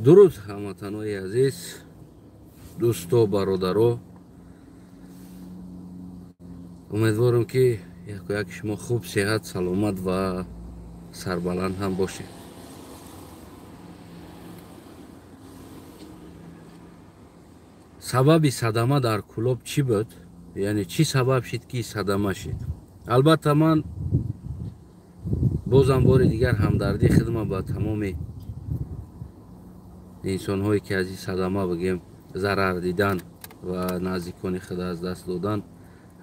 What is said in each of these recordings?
Дуруд ҳамватанои азиз, дӯсто, бародаро. Умедворам, ки яку як шумо хуб, сеҳат, саломат ва сарбаланд ҳам бошед. Сабаби садама дар Кӯлоб чӣ буд? Яъне чӣ сабаб шид, ки садама шид? Албатта, ман бозам бори дигар ҳамдардии хидма ба тамоми инсонҳое, ки аз ин садама, бигем, зарар дидан ва наздикони худ аз даст додан,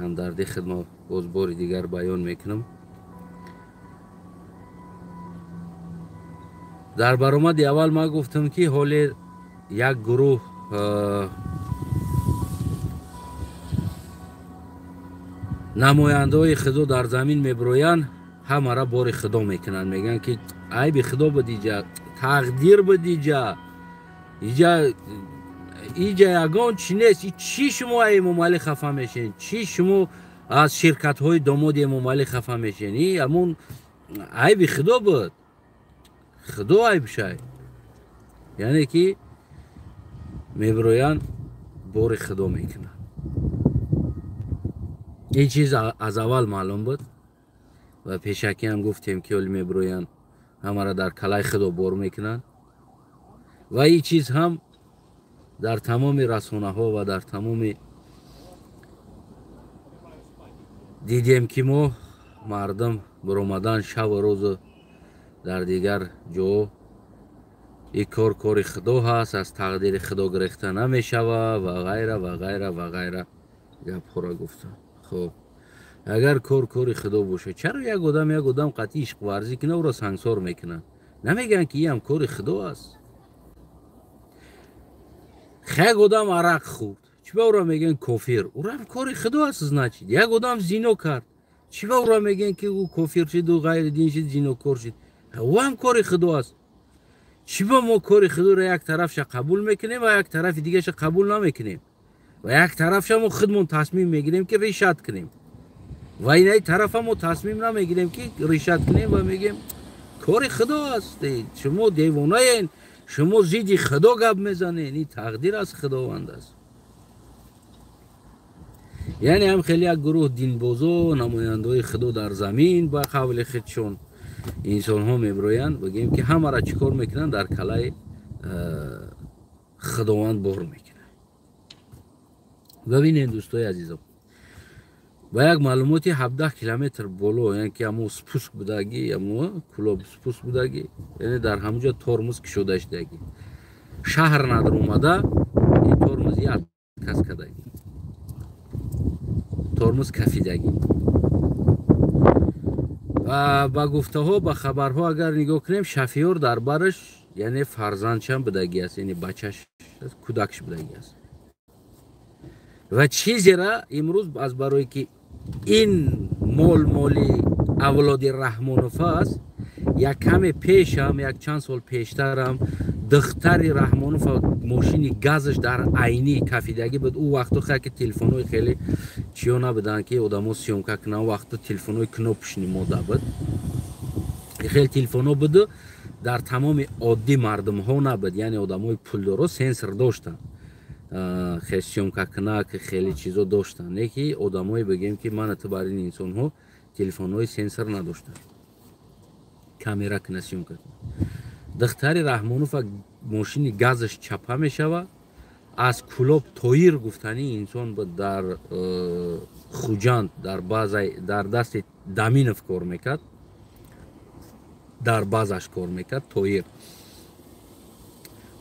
ҳамдардии хидма боз бори дигар баён мекунам. Дар баромади аввал ман гуфтам, ки ҳоле як гурӯҳ намояндаҳои худо дар замин мебироянд, ҳамара бори худо мекунанд, мегӯянд, ки айби худо буд, иҷа тақдир буд, иҷа иҷа ягон чи нест. Чӣ шумо Эмомалӣ хафа мешен? Чӣ шумо аз ширкатҳои домоди Эмомалӣ хафа мешен? И ҳамун айби худо буд, худо айбшай. Яъне ки мебироянд, бори худо мекунанд. Ин чиз аз аввал маълум буд ва пешакӣ ҳам гуфтем, ки ҳоли мебироянд, ҳамаро дар калаи худо бор мекунанд. Ва ин чиз ҳам дар тамоми расонаҳо ва дар тамоми дидем, ки мо мардум биромадан шаву рӯзу дар дигар ҷо: ин кор кори худо ҳаст, аз тақдири худо гирехта намешава ва ғайра ва ғайра ва ғайра гапҳоро гуфтам. Хуб, агар кор кори худо бошад, чаро як одам қатъи ишқварзӣ кина, ӯро сангсор мекунанд? Намегӯянд, ки иам кори худо аст? Як одам арақ хӯрд, чӣ ба ӯро мегӯянд кофир? Ӯрам кори худо аст, значит. Як одам зино кард, чӣ ба ӯро мегӯянд, ки ӯ кофир шиду ғайри дин шид, зинокор шид? Ӯ ҳам кори худо аст. Чӣ ба мо кори худоро як тарафша қабул мекунем ва як тарафи дигаша қабул намекунем ва як тарафша мо худмон тасмим мегирем, ки решать кунем, ва инаи тарафа мо тасмим намегирем, ки решать кунем ва мегӯем, кори худо аст? Шумо девонаен, шумо зидди худо гап мезанед, ин тақдир аз худованд аст. Яъне ҳам хеле як гурӯҳ динбозо, намояндаҳои худо дар замин, ба қавли худшон, инсонҳо мебироянд, бигӯем, ки ҳамаро чӣ кор мекунанд? Дар калаи худованд бор мекунанд. Бибинед, дӯстои азизом, ба як маълумоти 17 километр боло, яъне ки ҳамо спуск будагӣ, ҳамо Кӯлоб спуск будагӣ, яъне дар ҳамуҷо тормоз кушода шудагӣ, шаҳр надромада ин тормоз як кас кардагӣ, тормоз кафидагӣ. Ва ба гуфтаҳо, ба хабарҳо агар нигоҳ кунем, шофёр дар бараш, яъне фарзандшам будагӣ аст, яъне бачаш, кӯдакш будагӣ аст. Ва чизера имрӯз аз барое ки ин мол моли авлоди Раҳмонов аст, як каме пешам, як чанд сол пештарам духтари Раҳмонов мошини газаш дар Айнӣ кафидагӣ буд. Ӯ вақту ки телефонҳои хеле чиё набуданд, ки одамо съёмка кунанд. Вақту телефонҳои кнопочный мода буд, хеле телефонҳо буду дар тамоми оддӣ мардумҳо набуд, яъне одамои пулдоро сенсор доштанд, хеле съёмка кунак, хеле чизо доштанд. Не ки одамое, бигем, ки мана ту бар ин инсонҳо телефонҳои сенсор надоштанд, камера куна, съёмка куна. Духтари Раҳмонова мошини газаш чапа мешава. Аз Кӯлоб Тоир гуфтани инсон буд, дар Хуҷанд дар база, дар дасти Даминов кор мекард, дар базаш кор мекард Тоир.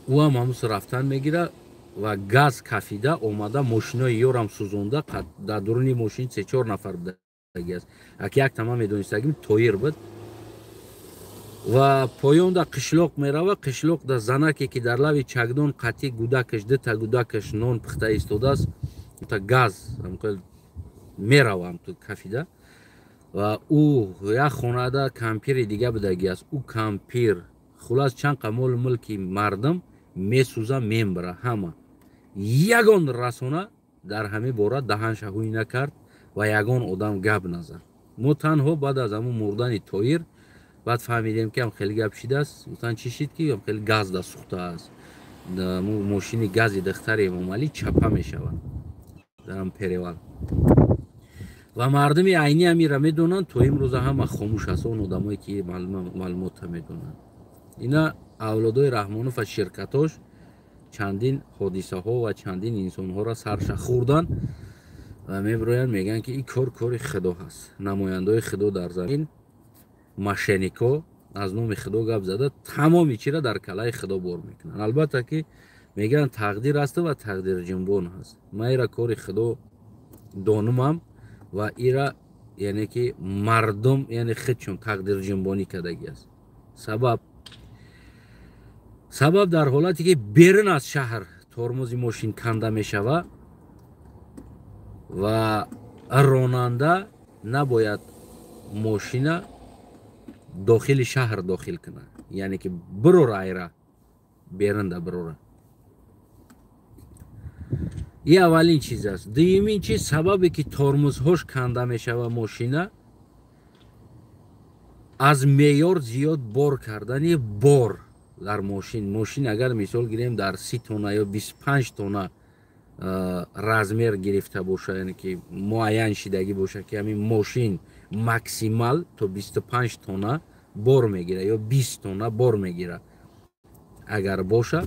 Ӯ ҳам ҳамус рафтан мегира ва газ кафида омада, мошинои ёрам сӯзонда. Дар дуруни мошин се-чор нафар будагӣ аст, аки як тама медонистагим, Тоир буд. Ва поёнда қишлоқ мерава. Қишлоқда занаке, ки дар лави чагдон қатъи гудакаш, дута гудакаш нон пухта истодааст, та газ мерава кафида. Ва ӯ як хонада кампири дига будагӣ аст, ӯ кампир. Хулас, чанд қа молу мулки мардум месӯза, мембара ҳама. Ягон расона дар ҳамин бора даҳанша ҳуй накард ва ягон одам гап назад. Мо танҳо баъд аз ҳамун мурдани Тоир Баъд фаҳмидем, ки ам хеле гап шидааст. Гуфтан, чӣ шид, ки ам хеле газ да сӯхтааст. Мошини гази духтари Эмомалӣ чапа мешавад дар перевал. Ва мардуми айни амира медонанд, то имрӯза ҳама хомӯш аст, он одамое ки маълумота медонанд. Ина авлодои Раҳмонов ва ширкатош чандин ҳодисаҳо ва чандин инсонҳоро сарша хӯрдан ва мебироянд, мегӯянд, ки ин кор кори Худо ҳаст. Намояндаои Худо дар замин, мошеннико, аз номи Худо гап зада, тамоми чира дар калаи Худо бор мекунанд. Албатта ки мегӯянд, тақдир аст ва тақдирҷунбон ҳаст. Ман ира кори Худо донумам ва ира, яъне ки мардум, яъне худшон тақдирҷунбонӣ кардагӣ аст. Сабаб дар ҳолате ки берун аз шаҳр тормози мошин канда мешава ва ронанда набояд мошина дохили шаҳр дохил кунад, яъне ки бирора, айра берунда бирора. И аввалин чиз аст. Дуюмин чиз, сабабе ки тормозҳош канда мешава мошина, аз меъёр зиёд бор кардани бор дар мошин. Мошин агар мисол гирем, дар 30 тонна ё 25 тонна размер гирифта боша, яъне ки муайян шидагӣ боша, ки ҳамин мошин максимал то 25 тонна бор мегира ё 20 тонна бор мегира агар боша,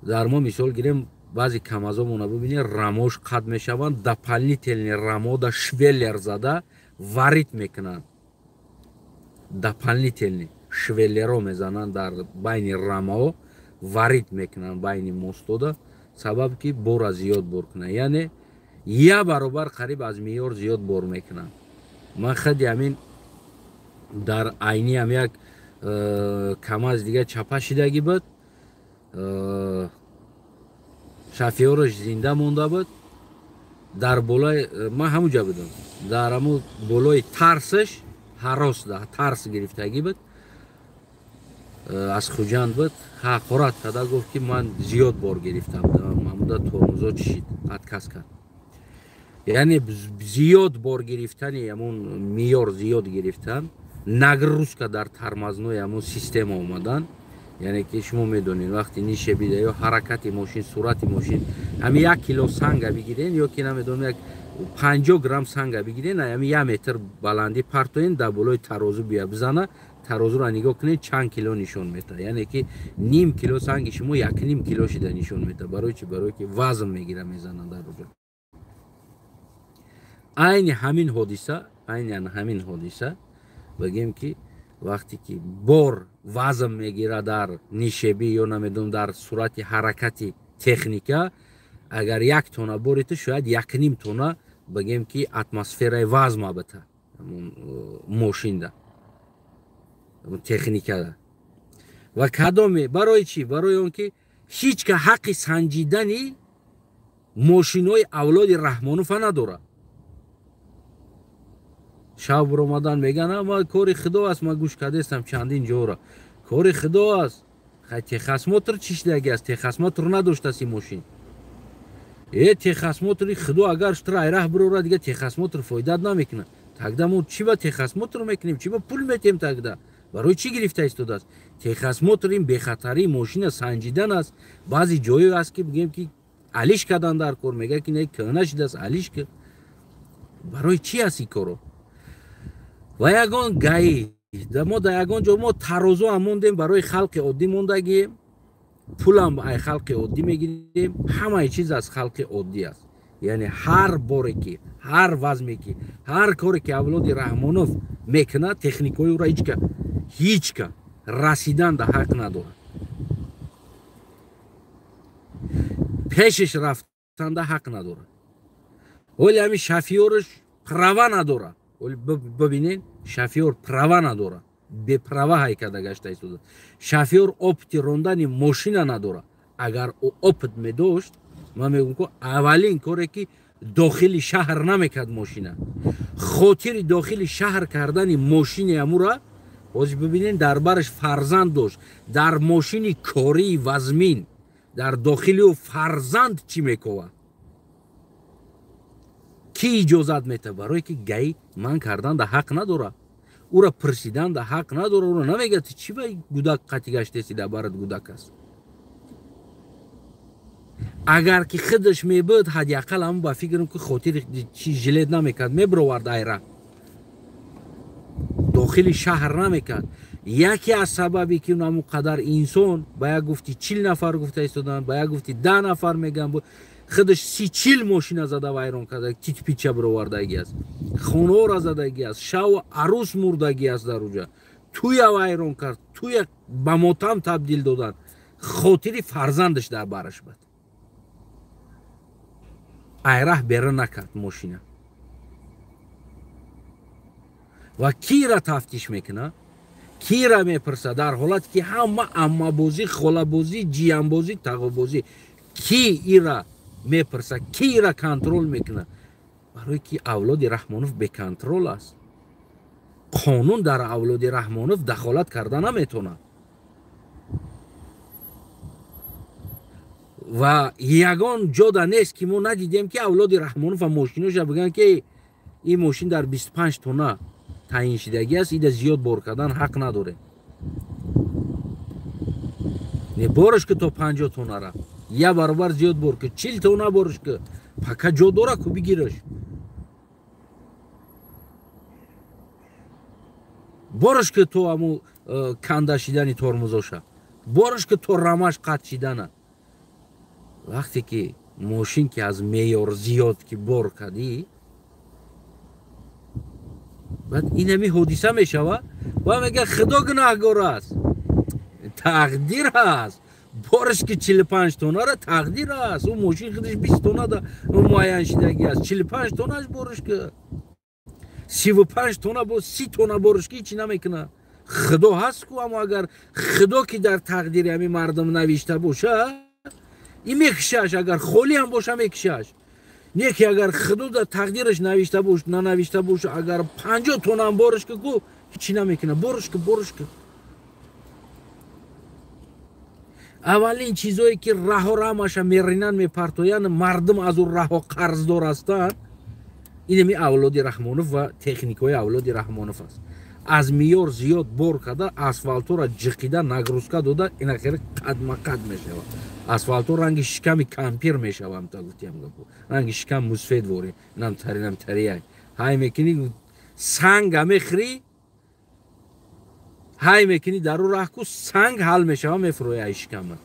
дар мо мисол гирем, баъзе камазомона бибинед, рамош қад мешаванд, дополнительный рамода швеллер зада варит мекунанд, дополнительный швеллеро мезананд дар байни рамао, варит мекунанд байни мостода, сабаб ки бора зиёд бор кунанд, яъне як баробар қариб аз меъёр зиёд бор мекунанд. Ман худи ҳамин дар айни ҳам як камаз дига чапа шидагӣ буд, шофёраш зинда монда буд. Дар болои, ман ҳамуҷа будам, дар ҳаму болои тарсаш, ҳарос, тарс гирифтагӣ буд, аз Хуҷанд буд, ҳақорат карда гуфт, ки ман зиёд бор гирифта будам. Ҳамуда тормозо чишид, отказ кард. Яъне зиёд бор гирифтани, ҳамун меъёр зиёд гирифтан, нагрузка дар тормозной ҳамун система омадан. Яъне ки шумо медонед, вақти нишебида ё ҳаракати мошин, суръати мошин, ҳами 1 кило санга бигирен ё ки намедонам, як 50 грамм санга бигирен, ҳами 1 метр баландӣ партоен, дар болои тарозу бия бизана, тарозуро нигоҳ кунед, чанд кило нишон метаҳад. Яъне ки ним кило санги шумо 1,5 кило шида нишон метаҳад. Барои чи? Барое ки вазн мегира, мезана дар оҷо. Айни ҳамин ҳодиса, айни ҳамин ҳодиса бигем, ки вақте ки бор вазн мегира дар нишебӣ ё намедонам, дар суръати ҳаракати техника, агар 1 тонна бори ту, шояд 1,5 тонна, бигем ки атмосфераи вазма бита мошинда, техникада. Ва кадоме, барои чӣ? Барои он ки ҳеҷ ка ҳаққи санҷидани мошинои авлоди Раҳмонова надорад. Шаб буромадан мегӯянд, ма кори Худо аст. Ма гӯш кардестам чандин ҷора, кори Худо аст. Хай, техосмотр чӣ шидаги аст? Техосмотр надоштааст ин мошин. Техосмотри Худо агар штра айраҳ бирора, дига техосмотр фоидат намекунад. Тогда мо чӣ ба техосмотр мекунем, чӣ ба пул метем? Тогда барои чӣ гирифта истодааст техосмотр? Ин бехатарии мошина санҷидан аст. Баъзе ҷое аст, ки бигем, ки алиш кардан дар кор, мегӯяд, ки не, кӯҳна шидааст, алиш ки. Барои чӣ аст ин коро? Ва ягон ГАИ мо дар ягон ҷо мо тарозу ҳам мондем, барои халқи оддӣ мондагием, пулам ай халқи оддӣ мегирем, ҳамаи чиз аз халқи оддӣ аст. Яъне ҳар боре ки, ҳар вазме ки, ҳар коре ки авлоди Раҳмонов мекунад, техникаҳои ӯро ҳичка, ҳичка расидан да ҳақ надорад, пешаш рафтанда ҳақ надорад. Оли ҳами шофёраш права надорад. Бибинед, шофёр права надорад, беправа ҳайкарда гашта истода. Шофёр опыти рондани мошина надорад. Агар ӯ опыт медошт, ман мегӯм, ку аввалин коре ки дохили шаҳр намекард мошина. Хотири дохили шаҳр кардани мошини амура ҳозир бибинед, дар бараш фарзанд дошт, дар мошини кории вазмин, дар дохили ӯ фарзанд чӣ мековад? Кӣ иҷозат метаҳад? Барое ки ГАИ ман кардан да ҳақ надорад. Ура пурсидан да ҳақ надора, ура намегӯяд ту чӣ ба гудак қатӣ гаштеси, дар барат гудак аст. Агар ки худаш мебуд, ҳадди ақал ҳамн ба фикрам ки хотири чи жилет намекард, мебировард айра. Дохили шаҳр намекард. Яке аз сабабе ки ҳамун қадар инсон ба як гуфти 40 нафар гуфта истоданд, ба як гуфти 10 нафар мегӯянд, худаш 30-40 мошина зада вайрон карда, титпича бировардагӣ аст, хонаҳоро задагӣ аст, шаву арӯс мурдагӣ аст дар уҷа, туя вайрон кард, туя ба мотам табдил доданд, хотири фарзандаш дар бараш буд. Айраҳ бера накард мошина. Ва кира тафтиш мекунад? Кира мепурсад? Дар ҳолате ки ҳама аммабозӣ, холабозӣ, ҷиянбозӣ, тағобозӣ, ки ира мепурсад, ки ира контрол мекунад? Барое ки авлоди Раҳмонов беконтрол аст. Қонун дар авлоди Раҳмонов дахолат карда наметавонад. Ва ягон ҷода нест ки мо надидем ки авлоди Раҳмонов ва мошиноша бигӯянд ки ин мошин дар 25 тонна таъин шидагӣ аст, ида зиёд бор кардан ҳақ надорем. Не бораш ки то 50 тоннара, я баробар зиёд бор ки 40 тонна бораш ки пака ҷо дора ку бигираш. Бораш ки то аму канда шидани тормозоша, бораш ки то рамаш қатъ шидана. Вақте ки мошин ки аз меъёр зиёд ки бор кардӣ, баъд инами ҳодиса мешава ва мега худо гунаҳгор аст, тақдир аст. Бораш ки 45 тоннара тақдир аст. Ӯ мошин худаш 20 тонна да муайян шидагӣ аст, 45 тоннаш бораш ки 35 тонна бо 30 тонна бораш ки ҳичи намекунад. Худо ҳаст ку, аммо агар худо ки дар тақдири ҳамин мардум навишта боша, ин мекушаш, агар холӣ ҳам боша мекушаш. Не ки агар худо дар тақдираш навишта бош, нанавишта боша, агар 50 тонна ҳам бораш ки ку ҳичи намекунад. Бораш ки, бораш ки. Аввалин чизое ки раҳо рамаша меринанд, мепартоянд, мардум аз ӯ раҳо қарздор ҳастанд, инами авлоди Раҳмонов ва техникаҳои авлоди Раҳмонов аст. Аз меъёр зиёд бор карда, асфалтора ҷиқида, нагрузка дода, ина хеле қадмақад мешавад. Асфалто ранги шиками кампир мешавад, та гуфтиам гапо. Ранги шикам мусфед вори, намтари намтарияй. Ҳай мекунӣ санга мехӯрӣ, ҳай мекунӣ дар ӯ раҳ ку санг ҳал мешава, мефурӯяй ай шикама.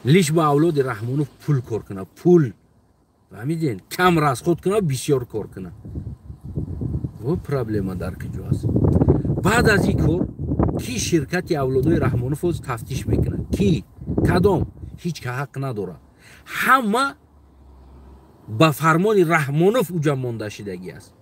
Лиш ба авлоди Раҳмонов пул кор кунад, пул. Фаҳмиден? Кам расход кунад, бисёр кор кунад. Во проблема дар куҷо аст? Баъд аз ин кор ки ширкати авлодои Раҳмонов оз тафтиш мекунад? Ки? Кадом? Ҳеҷ ка ҳақ надорад. Ҳама ба фармони Раҳмонов уҷа монда шидагӣ аст,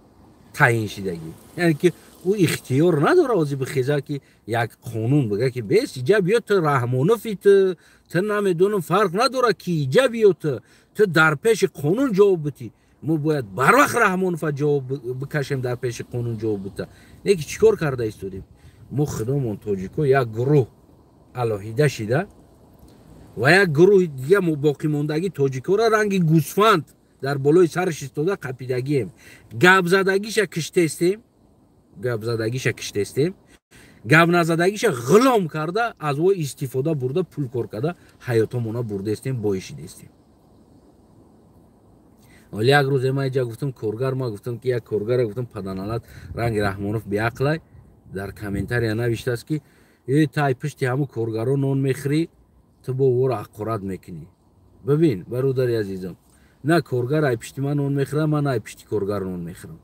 таъин шидагӣ. Яъне ки ӯ ихтиёр надорад ози бихеза ки як қонун бига ки бес иҷа биё ту Раҳмонофи, ту намедонам, фарқ надорад ки иҷа биё ту дар пеши қонун ҷавоб битӣ. Мо бояд барвақт Раҳмонова ҷавоб бикашем, дар пеши қонун ҷавоб бита. Не ки чӣ кор карда истодем? Мо худомон тоҷико як гурӯҳ алоҳида шида ва як гурӯҳи дига боқимондагӣ тоҷикоро ранги гӯсфанд дар болои сараш истода қапидагием. Гапзадагиша киштестем, гапзадагиша киштестем, гапназадагиша ғулом карда, аз ӯ истифода бурда, пул кор карда, ҳаётомона бурдестем, боишидестем. Вале як рӯзе ман иҷа гуфтам коргар, ман гуфтам ки як коргара гуфтам паданалат ранги Раҳмонов беақлай. Дар комментария навиштааст ки э тай пишти ҳамун коргаро нон мехӯрӣ, ту бо ӯро ҳақорат мекунӣ. Бибин, бародари азизам, на коргар ай пишти ман нон мехӯрам, ман ай пишти коргар нон мехӯрам.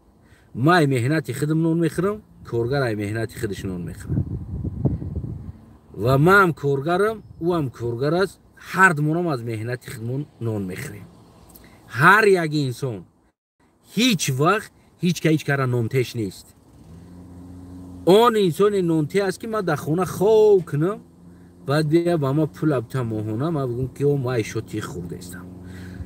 Ман ай меҳнати худам нон мехӯрам, коргар ай меҳнати худаш нон мехӯрам. Ва ман ҳам коргарам, ӯ ҳам коргар аст, ҳар думонам аз меҳнати худмон нон мехӯрем. Ҳар як инсон ҳеҷ вақт ҳеҷ ка ҳеҷ кара нонтеш нест. Он инсони нонте аст ки ман дар хона хов кунам, баъд бия ба ман пул абта моҳона, ман бигӯм ки о ман айшоти хӯрдаистам.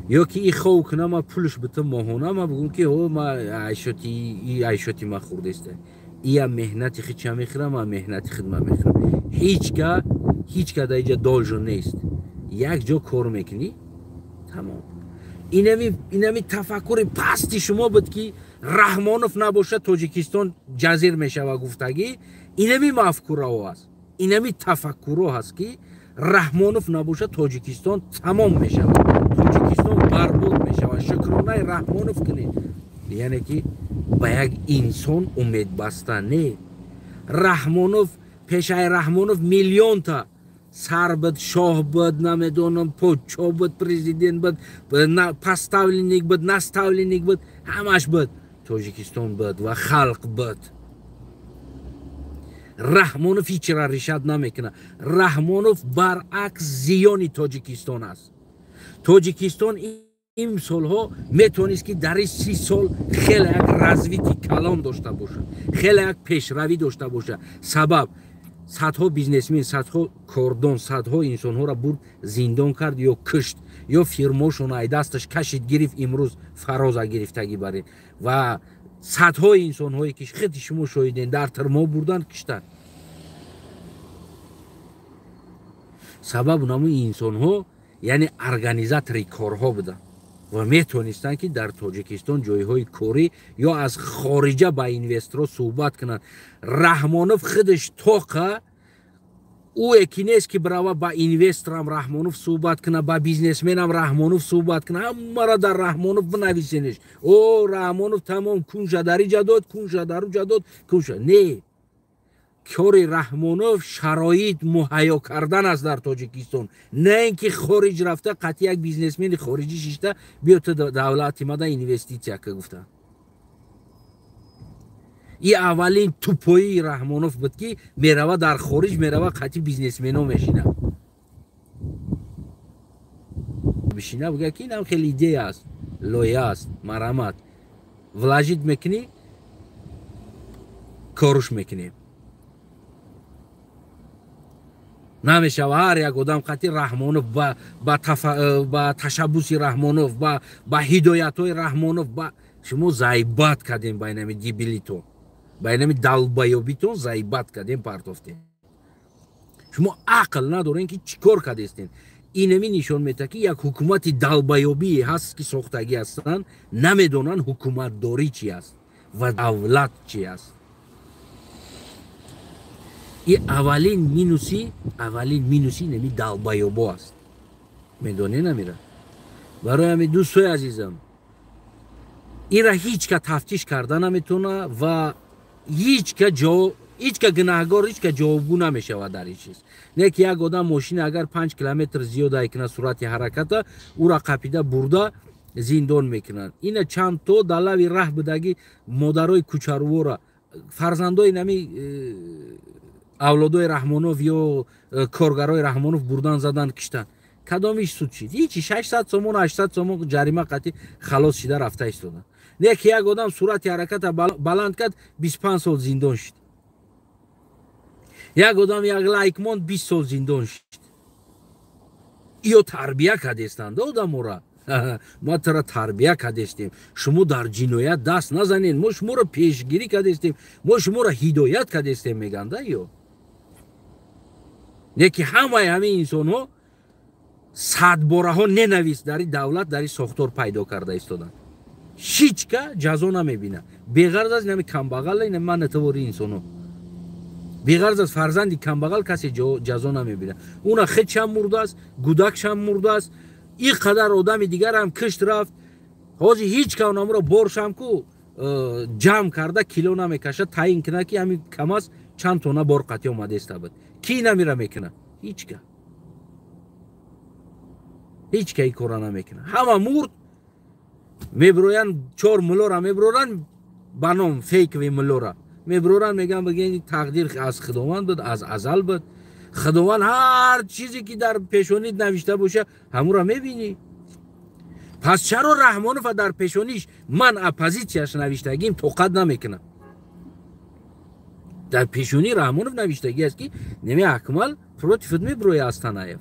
Ё ки и хов кунам, ман пулш битам моҳона, ман бигӯм ки о ман айшоти и айшоти ман хӯрдаистам. Ия меҳнати худша мехӯрам, ман меҳнати худ ман мехӯрам. Ҳеҷ ка дар инҷа должен нест. Як ҷо кор мекунӣ, тамом. Инами тафаккури пасти шумо буд ки Раҳмонов набошад, Тоҷикистон ҷазир мешава гуфтагӣ, инами мафкураҳо аст, инами тафаккурҳо ҳаст, ки Раҳмонов набошад, Тоҷикистон тамом мешавад, Тоҷикистон барбод мешавад. Шукронаи Раҳмонов кунед, яъне ки ба як инсон умед баста не. Раҳмонов, пешаи Раҳмонов миллионта сар буд, шоҳ буд, намедонам, подшоҳ буд, президент буд, поставленник буд, наставленник буд, ҳамаш буд. Тоҷикистон буд ва халқ буд. Раҳмонов ҳечра решать намекунад. Раҳмонов баръакс зиёни Тоҷикистон аст. Тоҷикистон ин солҳо метавонист, ки дар ин 30 сол хеле як развитие калон дошта бошад, хеле як пешравӣ дошта бошад. Сабаб садҳо бизнесмен, садҳо кордон, садҳо инсонҳоро бурд, зиндон кард ё кушт, ё фирмошон ай дасташ кашид, гирифт, имрӯз фароза гирифтагӣ баред. Ва садҳои инсонҳое ки хеди шумо шоҳиден, дар тирмо бурдан, киштанд. Сабаб намуи инсонҳо, яъне организатори корҳо буданд ва метавонистанд, ки дар Тоҷикистон ҷойҳои корӣ ё аз хориҷа ба инвесторҳо суҳбат кунанд. Раҳмонов худаш тоқа ӯе ки нест, ки бирава ба инвесторам Раҳмонов суҳбат кунад, ба бизнесменам Раҳмонов суҳбат кунад, ҳамаро дар Раҳмонов бинависенеш. О, Раҳмонов тамом, кунша дар иҷа дод, кунша дар уҷа дод, кунша не. Кори Раҳмонов шароит муҳайё кардан аст дар Тоҷикистон, на ин ки хориҷ рафта қатъи як бизнесмени хориҷӣ шишта биё ту давлати мада инвеститсия ка гуфта. И аввалин тупоии Раҳмонов буд, ки мерава дар хориҷ, мерава қатъи бизнесмено мешина, бишина бигӯя, ки инам хеле идея аст, лоиҳа аст, марамат вложить мекунӣ, коруш мекунем. Намешава ҳар як одам қатъи Раҳмонов ба ташаббуси Раҳмонов, ба ҳидоятҳои Раҳмонов, ба шумо зайбат кардем, ба инами дебилитон, ба инами далбаёбитон зайбат кардем, партофтем. Шумо ақл надорем, ки чӣ кор кардестем. Инами нишон медиҳад, ки як ҳукумати далбаёбие ҳаст, ки сохтагӣ ҳастанд, намедонанд ҳукуматдорӣ чи аст ва давлат чи аст. И аввалин минуси нами далбаёбо аст. Медонед намира? Барои ҳамин, дӯстои азизам, инра ҳеҷ ка тафтиш карда наметавона ва ҳеҷ ка гунаҳгор, ҳеҷ ка ҷавобгӯ намешавад дар ин чиз. Не ки як одам мошина агар 5 километр зиёд айкунад суръати ҳараката, ӯра қапида бурда зиндон мекунанд. Ина чанд то дар лави раҳ будагӣ модарои кӯчарувора, фарзандои нами авлодои Раҳмонов ё коргарои Раҳмонов бурдан, задан, киштан. Кадомиш суд шид? Ҳичи, 600 сомон, 800 сомон ҷарима қатъи халос шида рафта истодан. Не ки як одам суръати ҳараката баланд кард, 25 сол зиндон шид. Як одам як лайк монд, 20 сол зиндон шид. Иё тарбия кардестанд одамора. Ма тара тарбия кардестем, шумо дар ҷиноят даст назанед, мо шуморо пешгирӣ кардестем, мо шуморо ҳидоят кардестем, меганда ё. Не ки ҳамаи ҳамин инсонҳо садбораҳо ненавист дар ин давлат, дар ин сохтор пайдо карда истоданд. Ҳеҷ ка ҷазо намебинад. Беғарз аз инами камбағал, ина ман натавори инсонҳо. Беғарз аз фарзанди камбағал касе ҷазо намебинад. Уна хечам мурдааст, гудакшам мурдааст, ин қадар одами дигарам кишт рафт. Ҳозир ҳеҷ ка онамро боршам ку ҷамъ карда кило намекашад, таъин кунад, ки ҳамин камаз чанд тона бор қатъи омадеста буд. Ки намира мекунад? Ҳеҷ ка. Ҳеҷ ка ин кора намекунад. Ҳама мурд, мебироянд, 4 мулора мебироранд ба ном фейкови мулора. Мебироранд, мегӯянд, бигӯянд тақдир аз Худованд буд, аз азал буд. Худованд ҳар чизе ки дар пешонит навишта боша, ҳамура мебинӣ. Пас чаро Раҳмонова дар пешониш ман оппозитсияш навиштагим тоқат намекунам? Дар пешонии Раҳмонов навиштагӣ аст, ки неми Акмал против мебироя аз Танаев.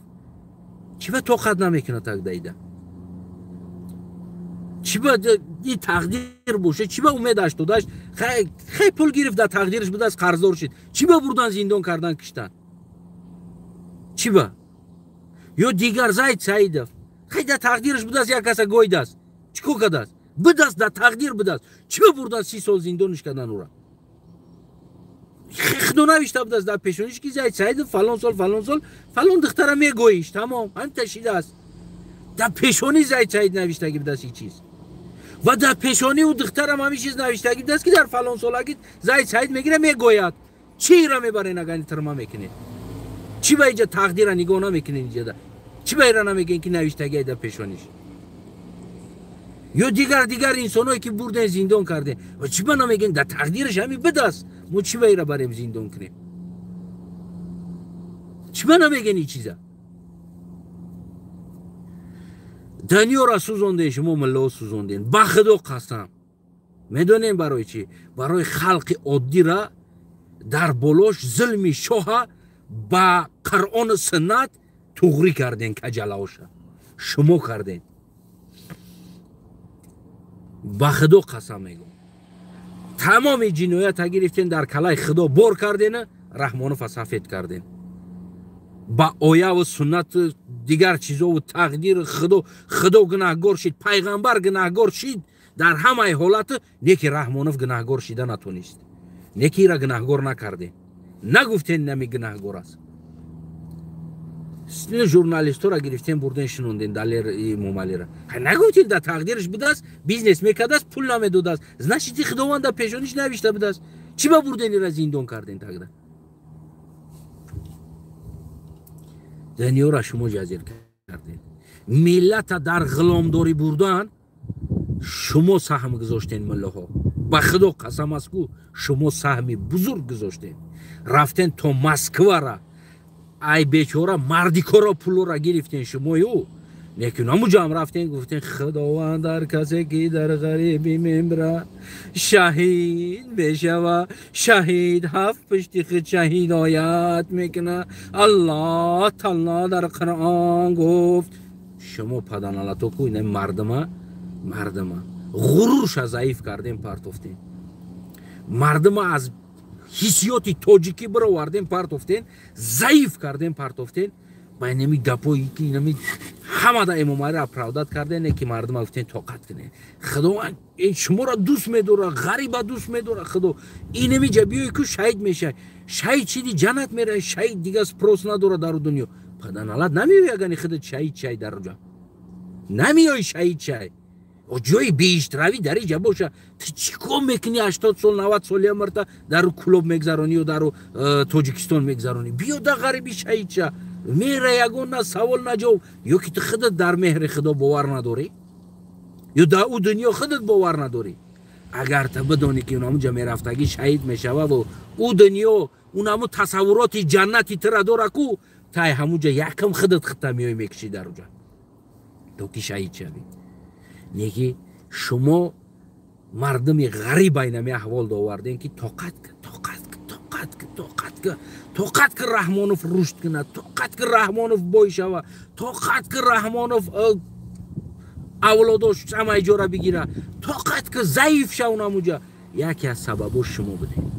Чӣ ба тоқат намекунад тагдаида? Чӣ ба ин тақдир боша? Чӣ ба умедаш додаш? Хай пул гирифт, дар тақдираш будааст, қарздор шид. Чӣ ба бурдан зиндон кардан, киштан? Чӣ ба? Ё дигар Зайд Саидов. Хай дар тақдираш будааст, як каса гойдааст. Чӣ кор кардааст? Будаст, дар тақдир будаст. Чӣ бурдан 30 сол зиндониш кардан ура? Худо навишта будаст дар пешониш, ки Зайд Саидов фалон сол, фалон сол, фалон духтара мегӯиш. Тамом, ҳамин ташидааст. Дар пешони Зайд Саид навиштагӣ будаст ин чиз. Ва дар пешони ӯ духтарам ҳамин чиз навиштагӣ будаст, ки дар фалон солагӣ Зайд Саид мегира, мегӯяд. Чӣ ира мебарен, агар тирма мекунед? Чӣ ба инҷа тақдира нигоҳ намекунед инҷада? Чӣ ба ира намегӯен, ки навиштагӣ дар пешониш? Ё дигар инсоное, ки бурден, зиндон карден, ва чӣ ба намегӯен, дар тақдираш ҳамин будаст, мо чӣ ба ира барем, зиндон кунем? Чӣ ба намегӯен ин чиза? Дунёра сӯзонден, шумо миллаҳо сӯзонден. Ба Худо қасам. Медонем барои чӣ? Барои халқи оддира дар болош зулми шоҳа ба Қуръону суннат туғрӣ карден, каҷалаоша шумо карден. Ба Худо қасам мегӯм, тамоми ҷиноята гирифтен, дар калаи Худо бор кардена, Раҳмонова сафед карден ба ояву суннату дигар чизову тақдири Худо. Худо гунаҳгор шид, пайғамбар гунаҳгор шид дар ҳамаи ҳолату, неки Раҳмонов гунаҳгор шида натонист, неки ира гунаҳгор накардем, нагуфтен нами гунаҳгор аст. Журналистора гирифтем, бурден, шинонден Далер Эмомалира. Нагуфтем, дар тақдираш будааст, бизнес мекардааст, пул намедодааст, значит, Худованд дар пешониш навишта будааст. Чӣ ба бурден, ира зиндон карден тогда? Дунёра шумо ҷазир карден. Миллата дар ғуломдорӣ бурдан шумо саҳм гузоштен, муллоҳо. Ба Худо қасам аст, ку шумо саҳми бузург гузоштен. Рафтен то Москвара, ай бечора мардикоро пулора гирифтен шумою. Лекин ҳамуҷам рафтен, гуфтен: Худованд дар касе, ки дар ғарибӣ мемра, шаҳид мешава, шаҳид ҳафт пушти худ шаҳидоят мекуна. Аллоҳ таоло дар Қуръон гуфт. Шумо паданалато ку ина мардума ғурурша заиф кардем, партофтем. Мардума аз ҳиссиёти тоҷикӣ бировардем, партофтем, заиф кардем, партофтем. Ба инами гапое ки инами ҳамада Эмомалиро оправдать кардем, ки мардума гуфтем: тоқат кунед, Худованд ин шуморо дӯст медорад, ғариба дӯст медорад Худо. Инами ҷа биёй ку, шаҳид мешавӣ, шаҳид шиди, ҷаннат меравӣ, шаҳид дига спрос надорад дар дунё. Паданалат намеёй, агани худат шаҳид шай, дар ҷа намеёй, шаҳид шай, ҷои биҳиштравӣ дар инҷа боша. Ту чӣ кор мекунӣ? 80 сол, 90 соли амрта дару Кӯлоб мегзаронӣ ё дару Тоҷикистон мегзаронӣ? Биё да ғариби шаҳид ша, мера, ягон на савол, на ҷавоб. Ё ки ту худат дар меҳри Худо бовар надорӣ, ё дар ӯ дунё худат бовар надорӣ? Агар ту бидонӣ, ки унамуҷа мерафтагӣ шаҳид мешававу ӯ дунё унаму тасаввуроти ҷаннати тура дора ку, тай ҳамуҷа якам худат худта меои, мекушӣ дар уҷа, то ки шаҳид шавӣ. Неки шумо мардуми ғариб айнами аҳвол довардем, ки тоқат ки, тоқат ки, тоқат ки, тоқат ки, тоқат ки Раҳмонов рушд кунад, тоқат ки Раҳмонов бой шава, тоқат ки Раҳмонов авлодош ҳамаи ҷора бигира, тоқат ки заиф ша унамуҷа. Яке аз сабабош шумо будем.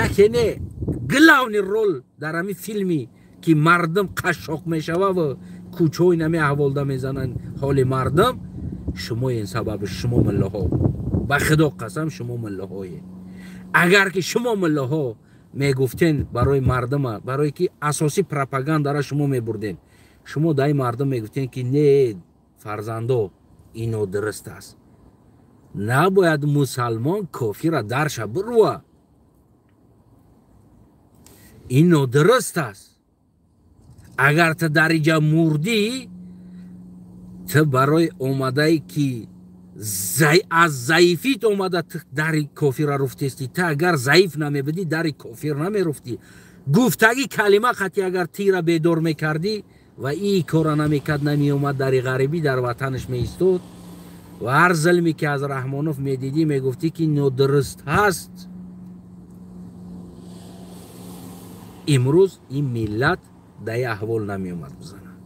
Яке не, главный роль дар ҳамин филми, ки мардум қашшоқ мешававу кӯчаҳои нами аҳволда мезананд ҳоли мардум, шумоен сабаби, шумо миллаҳо. Ба Худо қасам, шумо миллаҳое. Агар ки шумо миллаҳо мегуфтен барои мардума, барое ки асосӣ пропагандара шумо мебурден, шумо даи мардум мегуфтен, ки не, фарзандо, ино дуруст аст, набояд мусалмон кофира дарша бирува, ин нодуруст аст. Агар ту дар иҷа мурдӣ, ту барои омадае, ки аз заифит омада, ту дари кофира руфтестӣ. Ту агар заиф намебудӣ, дари кофир намеруфтӣ. Гуфтагӣ калима қатӣ агар тира бедор мекардӣ ва и кора намекард, намеомад дари ғарибӣ, дар ватанаш меистод ва ҳар зулме, ки аз Раҳмонов медидӣ, мегуфтӣ, ки нодуруст ҳаст, имрӯз ин миллат дар аҳвол намеомад бизанад,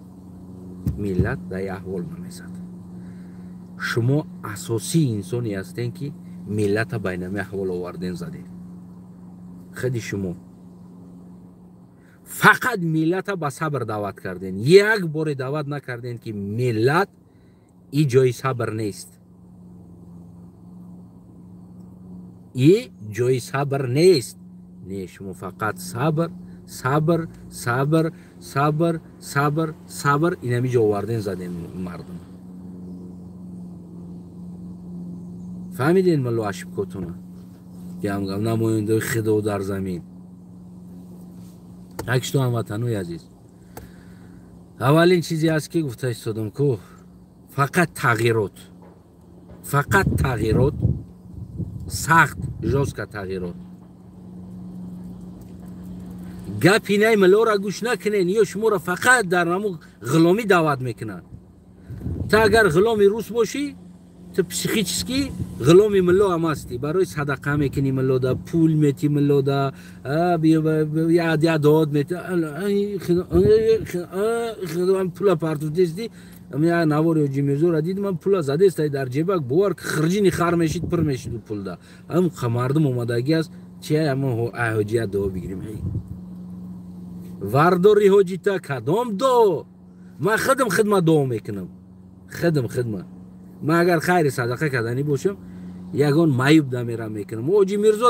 миллат дар аҳвол намезад. Шумо асосии инсоне ҳастен, ки миллата байнами аҳвол оварден, задед. Худи шумо фақат миллата ба сабр даъват карден, як боре даъват накарден, ки миллат и ҷои сабр нест. И ҷои сабр нест. Не, шумо фақат сабр, сабр, сабр, сабр, сабр, сабр, инами ҷо оварден задем мардум. Фаҳмиден мало ошибкотуна? Гамгам намояндаи худо дар замин. Так что, ҳамватанои азиз, аввалин чизе аст ки гуфта истодам ку, фақат тағйирот, фақат тағйирот, сахт, жёстко тағйирот. Гапи най милора гӯш накунен, ё шуморо фақат дар ҳамун ғуломӣ даъват мекунанд. Та агар ғуломи рус бошӣ, ту психически ғуломи милло ҳам ҳастӣ. Барои садақа мекунӣ миллода, пул метӣ миллода, я дод метӣ, пула партуфтестӣ. Я навори Ҳоҷи Мирзоро дидам, ман пула задестай дар ҷебак, бовар хирҷини хар мешид, пур мешид пулда. Ҳам мардум омадагӣ аст, чи ҳамон ҳоҷия дуо бигирем. Вардори ҳоҷита кадом дуо? Ман худам хидмат дуо мекунам. Худам хидмат. Ман агар хайри садақа карданӣ бошам, ягон маъюб дамерам мекунам. Ҳоҷи Мирзо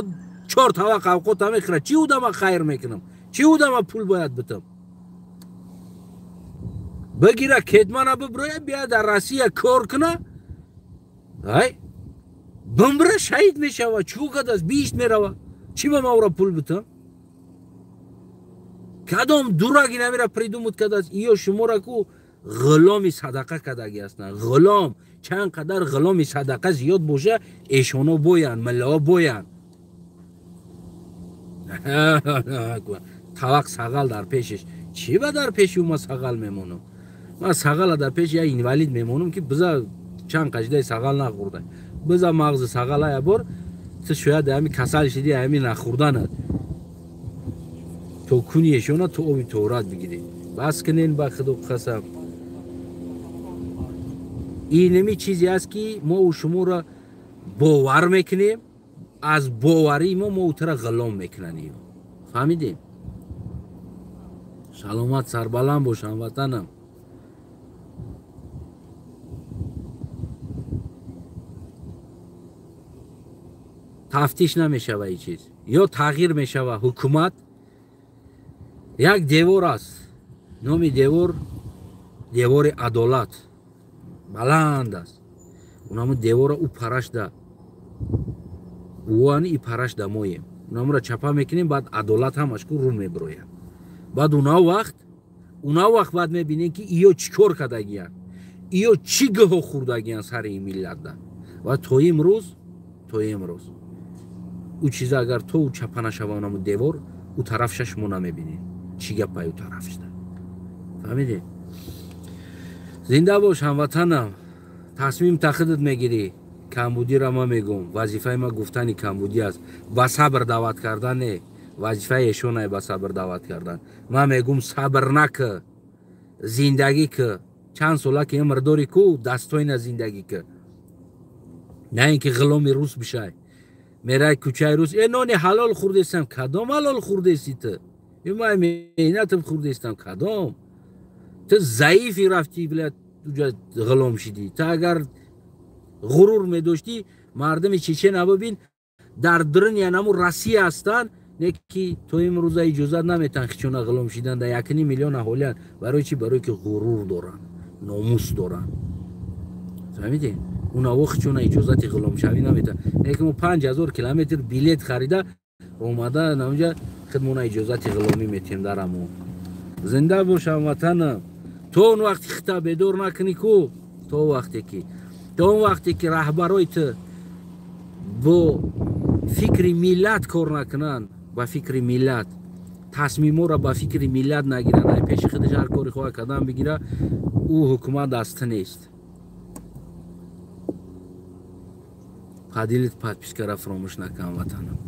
4 тавақ авқота мехӯрад. Чӣ уда ман хайр мекунам? Чӣ уда ман пул бояд битам? Бигира кетмана биброя, бия дар Россия кор куна. Ай бимбира шаҳид мешава. Чӣ кадааст? Биҳишт мерава. Чӣ ба ман ӯро пул битам? Кадом дурак инамира придумуд кардааст? Иё шуморо ку ғуломи садақа кардагӣ ҳастанд. Ғулом, чанд қадар ғуломи садақа зиёд боша, эшоно боянд, миллаҳо боянд. Тавақ сағал дар пешеш. Чӣ ба дар пеши ӯ ман сағал мемонам? Ман сағала дар пеши як инвалид мемонам, ки биза чанд қажидаи сағал нахӯрда. Биза мағзи сағала як бор, ту шояд ҳами касал шиди, ҳами нахӯрданат. То куни эшона ту оби тоҳурат бигирӣ. Бас кунен ба худо қасам. Инами чизе аст ки мо шуморо бовар мекунем, аз боварии мо ӯтара ғулом мекунанд. Фаҳмидем? Саломат, сарбаланд бош, ҳамватанам. Тафтиш намешава ин чиз. Ё тағйир мешава ҳукумат. Як девор аст. Номи девор девори адолат. Баланд аст. Унаму девора ӯ парашда. Уани и парашда моем. Унамура чапа мекунем, баъд адолат ҳамаш ку рӯ меброяд. Баъд уна вақт баъд мебинем, ки иё чӣ кор кардагиянд, иё чӣ гӯҳо хӯрдагиянд сари ин миллатда. Ва то имрӯз ӯ чиза агар то ӯ чапа нашава унаму девор, ӯ тарафша шумо намебинед. Чӣ гапай ӯ тарафшда. Фаҳмидед? Зинда бош, ҳамватанам. Тасмим та худат мегирӣ. Камбудиро ман мегӯм. Вазифаи ман гуфтани камбудӣ аст. Ба сабр даъват кардан не. Вазифаи эшонае ба сабр даъват кардан. Ман мегӯм сабр накӣ, зиндагӣ кӣ. Чанд сола ки умр дорӣ ку, дастойна зиндагӣ кӣ. На ин ки ғуломи рус бишай. Мерай кӯчаи рус, нони ҳалол хӯрдестам. Кадом ҳалол хӯрдестӣ ту? Ман меҳнатам хӯрдестам. Кадом? Ту заифи рафтӣ, блядь, уҷа ғулом шидӣ. Ту агар ғурур медоштӣ, мардуми Чечена бибин, дар дуруни анаму Россия ҳастанд, не ки то имрӯза иҷозат наметаҳанд хичона ғулом шидан, дар 1.5 миллион аҳолианд. Барои чӣ? Барои ки ғурур доранд, номус доранд. Фаҳмидед? Унаво хичона иҷозати ғуломшавӣ наметаҳанд. Не ки мо 5000 километр билет харида омада намуҷа худмона иҷозати ғуломӣ метиҳем дар амо. Зинда бош, ҳамватанам. То он вақти хита бедор накунӣ ку, то он вақте ки раҳбарои ту бо фикри миллат кор накунанд, ба фикри миллат тасмиморо ба фикри миллат нагиранд, ай пеши худаш ҳар кори хоҳад кардан бигира, ӯ ҳукумат аз ту нест. Поделить, подпискара фаромӯш накун, ватанам.